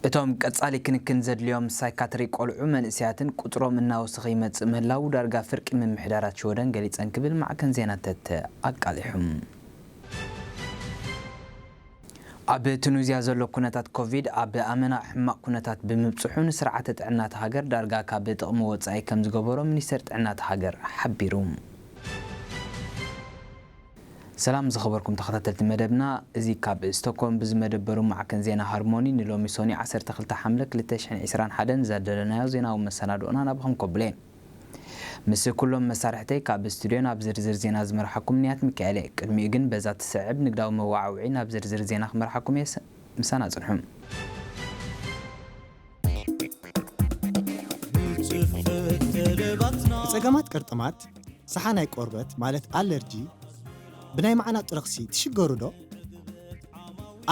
እቶም ቀጻሊ ክንክን ዘድልዮም ሳይካትሪ ቆልዑ መንእሰያትን ቁጽሮም እናወሰኸ ይመጽእ ምህላው ዳርጋ ፍርቂ ምምሕዳራት ሽወደን ገሊጸን ክብል ማዕከን ዜና ተተ ኣቃሊሑ። ኣብ ቱኒዝያ ዘሎ ኩነታት ኮቪድ ኣብ ኣመና ሕማቕ ኩነታት ብምብጽሑ ንስርዓተ ጥዕና እታ ሃገር ዳርጋ ካብ ጥቕሚ ወጻኢ ከም ዝገበሮ ሚኒስተር ጥዕና እታ ሃገር ሓቢሩ። ሰላም ዝኸበርኩም ተኸታተልቲ መደብና፣ እዚ ካብ ስቶክሆልም ብዝመደበሩ ማዕከን ዜና ሃርሞኒ ንሎሚ ሶኒ ዓሰርተ ክልተ ሓምለ ክልተ ሽሕን ዕስራን ሓደን ዘደለናዮ ዜናዊ መሰናድኦና ናባኹም ከብሎ እየ። ምስ ኩሎም መሳርሕተይ ካብ ስቱድዮ ናብ ዝርዝር ዜና ዝመርሓኩም ንያት ሚካኤል እየ። ቅድሚኡ ግን በዛ ትስዕብ ንግዳዊ መዋዓውዒ ናብ ዝርዝር ዜና ክመርሓኩም እየ። ስ-፣ ምሳና ጽንሑ። ንጸገማት ቅርጥማት፣ ሰሓናይ ቆርበት ማለት ኣለርጂ፣ ብናይ መዓናጡ ረኽሲ ትሽገሩ ዶ?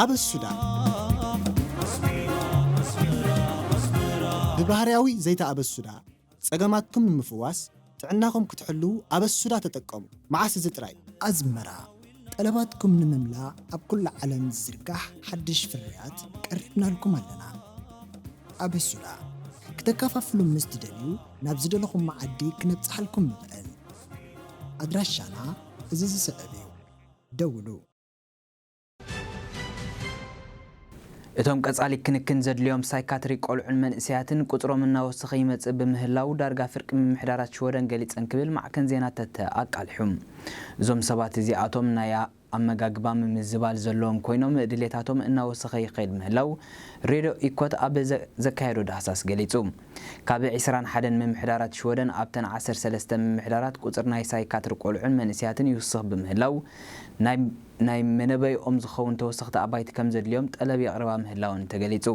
ኣበሱዳ። ብባህርያዊ ዘይተ ኣበሱዳ ጸገማትኩም ንምፍዋስ፣ ጥዕናኹም ክትሕልዉ ኣበሱዳ ተጠቀሙ። መዓስ እዚ ጥራይ? ኣዝመራ። ጠለባትኩም ንምምላእ ኣብ ኩሉ ዓለም ዝዝርጋሕ ሓድሽ ፍርያት ቀሪብናልኩም ኣለና። ኣበሱዳ። ክተከፋፍሉ ምስ ትደልዩ፣ ናብ ዝደለኹም መዓዲ ክነብጽሓልኩም ንኽእል። ኣድራሻና እዚ ዝስዕብ እዩ። ደውሉ። እቶም ቀጻሊ ክንክን ዘድልዮም ሳይካትሪ ቆልዑን መንእሰያትን ቁጽሮም እናወሰኸ ይመጽእ ብምህላው ዳርጋ ፍርቂ ምምሕዳራት ሽወደን ገሊጸን ክብል ማዕከን ዜና ተተ ኣቃሊሑ። እዞም ሰባት እዚኣቶም ናይ ኣመጋግባ ምምዝባል ዘለዎም ኮይኖም ድሌታቶም እናወሰኸ ይኸይድ ምህላው ሬድዮ ኢኮት ኣብ ዘ-፣ ዘካየዶ ዳህሳስ ገሊጹ። ካብ ዕስራን ሓደን ምምሕዳራት ሽወደን ኣብተን ዓሰርተ ሰለስተ ምምሕዳራት ቁጽሪ ናይ ሳይካትሪ ቆልዑን መንእሰያትን ይውስኽ ብምህላው ናይ ናይ መነበይኦም ዝኸውን ተወሰኽቲ ኣባይቲ ከም ዘድልዮም ጠለብ የቕርባ ምህላወን ተገሊጹ።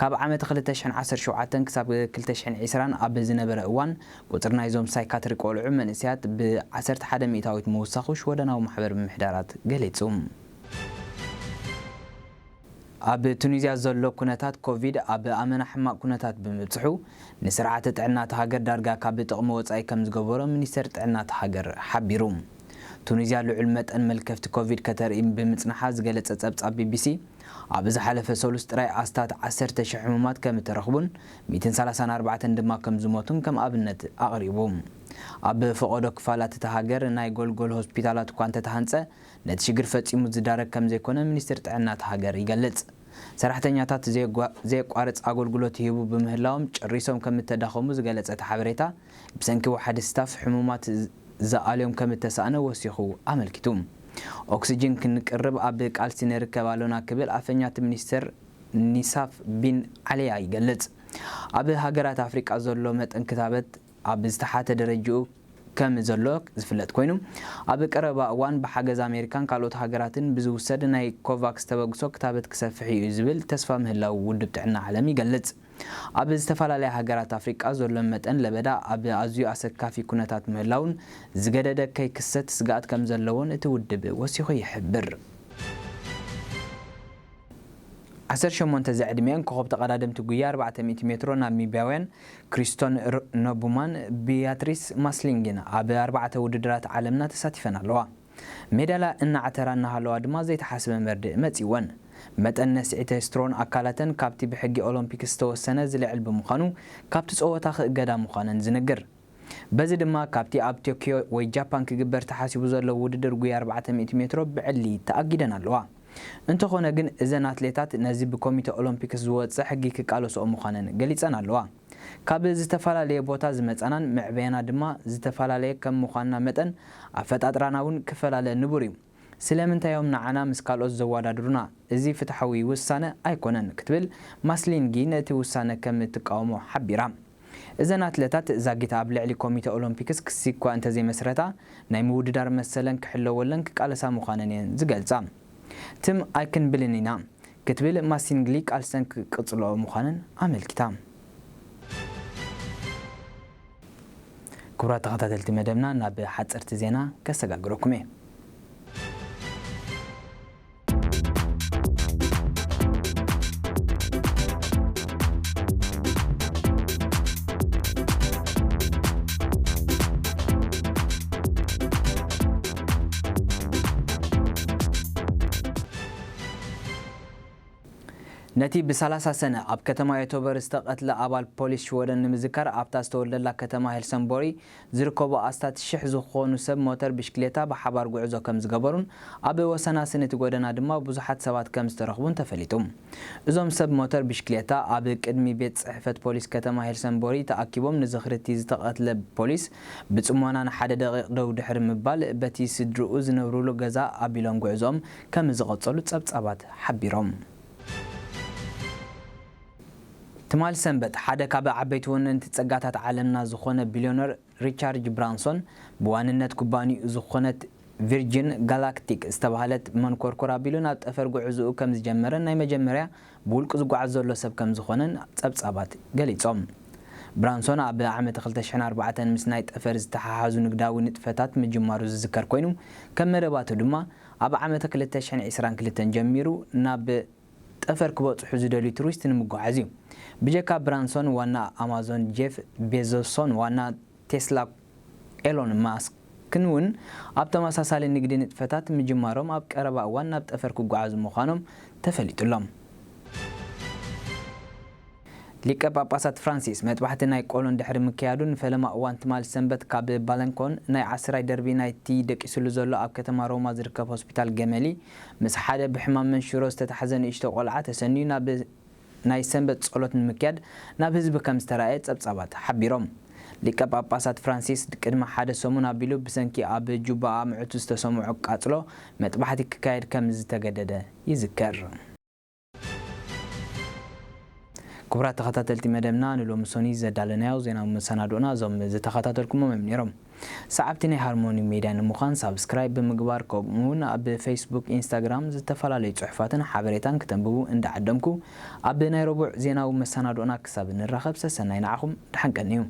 ካብ ዓመት ክልተ ሽሕን ዓሰርተ ሸውዓተን ክሳብ ክልተ ሽሕን ዕስራን ኣብ ዝነበረ እዋን፣ ቁጽሪ ናይዞም ሳይካትሪ ቆልዑ መንእሰያት ብ ዓሰርተ ሓደ ሚእታዊት ምውሳኹ ሽወደናዊ ማሕበር ምምሕዳራት ገሊጹ። ኣብ ቱኒዝያ ዘሎ ኩነታት ኮቪድ ኣብ ኣመና ሕማቕ ኩነታት ብምብጽሑ፣ ንስርዓተ ጥዕና እታ ሃገር ዳርጋ ካብ ጥቕሚ ወጻኢ ከም ዝገበሮ ሚኒስተር ጥዕና እታ ሃገር ሓቢሩ። ቱኒዝያ ልዑል መጠን መልከፍቲ ኮቪድ ከተርኢ ብምጽንሓ ዝገለጸ ጸብጻብ ቢቢሲ፣ ኣብ ዝሓለፈ ሰሉስ ጥራይ ኣስታት ዓሰርተ ሺሕ ሕሙማት ከም እተረኽቡን ሚእትን ሰላሳን ኣርባዕተን ድማ ከም ዝሞቱን ከም ኣብነት ኣቕሪቡ። ኣብ ፈቐዶ ክፋላት እታ ሃገር ናይ ጎልጎል ሆስፒታላት እኳ እንተተሃንጸ፣ ነቲ ሽግር ፈጺሙ ዝዳረግ ከም ዘይኮነ ሚኒስትሪ ጥዕና እታ ሃገር ይገልጽ። ሰራሕተኛታት ዘየጓ-፣ ዘየቋርጽ ኣገልግሎት ይህቡ ብምህላዎም ጨሪሶም ከም እተዳኸሙ ዝገለጸ እቲ ሓበሬታ፣ ብሰንኪ ወሓዲ ስታፍ ሕሙማት ዝ-፣ ዝኣልዮም ከም እተሳእነ ወሲኹ ኣመልኪቱ። ኦክስጅን ክንቅርብ ኣብ ቃልሲ ንርከብ ኣሎና ክብል ኣፈኛ እቲ ሚኒስተር ኒሳፍ ቢን ዓሊያ ይገልጽ። ኣብ ሃገራት ኣፍሪቃ ዘሎ መጠን ክታበት ኣብ ዝተሓተ ደረጃኡ ከም ዘሎ ዝፍለጥ ኮይኑ፣ ኣብ ቀረባ እዋን ብሓገዝ ኣሜሪካን ካልኦት ሃገራትን ብዝውሰድ ናይ ኮቫክስ ተበግሶ ክታበት ክሰፍሕ እዩ ዝብል ተስፋ ምህላው ውድብ ጥዕና ዓለም ይገልጽ። ኣብ ዝተፈላለያ ሃገራት ኣፍሪቃ ዘሎ መጠን ለበዳ ኣብ ኣዝዩ ኣሰካፊ ኩነታት ምህላውን ዝገደደ ከይክሰት ስግኣት ከም ዘለዎን እቲ ውድብ ወሲኹ ይሕብር። ዓሰርተ ሸሞንተ ዝዕድሚአን ኮኸብ ተቐዳደምቲ ጉያ ኣርባዕተ ሚእቲ ሜትሮ ናሚብያውያን ክሪስቶን ር-፣ ኖቡማን ቢያትሪስ ማስሊንጊን ኣብ ኣርባዕተ ውድድራት ዓለምና ተሳቲፈን ኣለዋ። ሜዳልያ እናዓተራ እናሃለዋ ድማ ዘይተሓስበ መርድእ መጺእወን። መጠን ነስዒ ቴስቶስትሮን ኣካላተን ካብቲ ብሕጊ ኦሎምፒክስ ዝተወሰነ ዝልዕል ብምዃኑ፣ ካብቲ ጸወታ ክእገዳ ምዃነን ዝንግር። በዚ ድማ ካብቲ ኣብ ቶክዮ ወይ ጃፓን ክግበር ተሓሲቡ ዘሎ ውድድር ጉያ ኣርባዕተ ሚእቲ ሜትሮ ብዕሊ ተኣጊደን ኣለዋ። እንተኾነ ግን፣ እዘን ኣትሌታት ነዚ ብኮሚተ ኦሎምፒክስ ዝወጸ ሕጊ ክቃለስኦ ምዃነን ገሊጸን ኣለዋ። ካብ ዝተፈላለየ ቦታ ዝመጻናን መዕበያና ድማ ዝተፈላለየ ከም ምዃንና መጠን፣ ኣፈጣጥራና እውን ክፈላለ ንቡር እዩ። ስለምንታይ እዮም ንዓና ምስ ካልኦት ዘወዳድሩና? እዚ ፍትሓዊ ውሳነ ኣይኮነን፣ ክትብል ማስሊንጊ ነቲ ውሳነ ከም እትቃወሞ ሓቢራ። እዘን ኣትለታት ዛጊት ኣብ ልዕሊ ኮሚተ ኦሎምፒክስ ክሲ እኳ እንተዘይመስረታ፣ ናይ ምውድዳር መሰለን ክሕለወለን ክቃለሳ ምዃነን እየን ዝገልጻ። ትም ኣይክንብልን ኢና፣ ክትብል ማሲንግሊ ቃልሰን ክቅጽልኦ ምዃነን ኣመልኪታ። ክቡራት ተኸታተልቲ መደብና፣ ናብ ሓጸርቲ ዜና ከሰጋግረኩም እየ። ነቲ ብሰላሳ ሰነ ኣብ ከተማ ዮቶቦሪ ዝተቐትለ ኣባል ፖሊስ ሽወደን ንምዝካር፣ ኣብታ ዝተወልደላ ከተማ ሄልሰንቦሪ ዝርከቡ ኣስታት ሽሕ ዝኾኑ ሰብ ሞተር ብሽክሌታ ብሓባር ጉዕዞ ከም ዝገበሩን ኣብ ወሰናስን እቲ ጎደና ድማ ብዙሓት ሰባት ከም ዝተረኽቡን ተፈሊጡ። እዞም ሰብ ሞተር ብሽክሌታ ኣብ ቅድሚ ቤት ጽሕፈት ፖሊስ ከተማ ሄልሰንቦሪ ተኣኪቦም ንዝኽሪ እቲ ዝተቐትለ ፖሊስ ብጽሞና ንሓደ ደቂቕ ደው ድሕሪ ምባል፣ በቲ ስድርኡ ዝነብሩሉ ገዛ ኣቢሎም ጉዕዞኦም ከም ዝቐጸሉ ጸብጻባት ሓቢሮም። ትማል ሰንበት ሓደ ካብ ዓበይቲ ወነንቲ ጸጋታት ዓለምና ዝኾነ ቢልዮነር ሪቻርድ ብራንሶን ብዋንነት ኩባንያኡ ዝኾነት ቪርጂን ጋላክቲክ ዝተባህለት መንኮርኮር ኣቢሉ ናብ ጠፈር ጉዕዞኡ ከም ዝጀመረን ናይ መጀመርያ ብውልቁ ዝጓዓዝ ዘሎ ሰብ ከም ዝኾነን ጸብጻባት ገሊጾም። ብራንሶን ኣብ ዓመት ክልተ ሽሕን ኣርባዕተን ምስ ናይ ጠፈር ዝተሓሓዙ ንግዳዊ ንጥፈታት ምጅማሩ ዝዝከር ኮይኑ፣ ከም መደባቱ ድማ ኣብ ዓመት ክልተ ሽሕን ዕስራን ክልተን ጀሚሩ ናብ ጠፈር ክበጽሑ ዝደልዩ ቱሪስት ንምጉዓዝ እዩ። ብጀካ ብራንሶን ዋና ኣማዞን ጄፍ ቤዞሶን ዋና ቴስላ ኤሎን ማስክን እውን ኣብ ተመሳሳሊ ንግዲ ንጥፈታት ምጅማሮም ኣብ ቀረባ እዋን ናብ ጠፈር ክጓዓዙ ምዃኖም ተፈሊጡሎም። ሊቀ ጳጳሳት ፍራንሲስ መጥባሕቲ ናይ ቆሎን ድሕሪ ምክያዱ ንፈለማ እዋን ትማል ሰንበት ካብ ባለንኮን ናይ ዓስራይ ደርቢ ናይቲ ደቂሱሉ ዘሎ ኣብ ከተማ ሮማ ዝርከብ ሆስፒታል ገመሊ ምስ ሓደ ብሕማም መንሽሮ ዝተታሕዘ ንእሽቶ ቆልዓ ተሰንዩ ናብ ናይ ሰንበት ጸሎት ንምክያድ ናብ ህዝቢ ከም ዝተራእየ ጸብጻባት ሓቢሮም። ሊቀ ጳጳሳት ፍራንሲስ ቅድሚ ሓደ ሰሙን ኣቢሉ ብሰንኪ ኣብ ጁባኣ ምዕቱ ዝተሰምዖ ቃጽሎ መጥባሕቲ ክካየድ ከም ዝተገደደ ይዝከር። ክቡራት ተኸታተልቲ መደብና፣ ንሎሚ ሰኑይ ዘዳለናዮ ዜናዊ መሰናዶና እዞም ዝተኸታተልኩሞም እዮም ነይሮም። ሰዓብቲ ናይ ሃርሞኒ ሜድያ ንምዃን ሳብስክራይብ ብምግባር፣ ከምኡ እውን ኣብ ፌስቡክ፣ ኢንስታግራም ዝተፈላለዩ ጽሑፋትን ሓበሬታን ክተንብቡ እንዳዓደምኩ፣ ኣብ ናይ ረቡዕ ዜናዊ መሰናዶና ክሳብ ንራኸብ ሰሰናይ ንዓኹም፣ ደሓን ቀንዩ።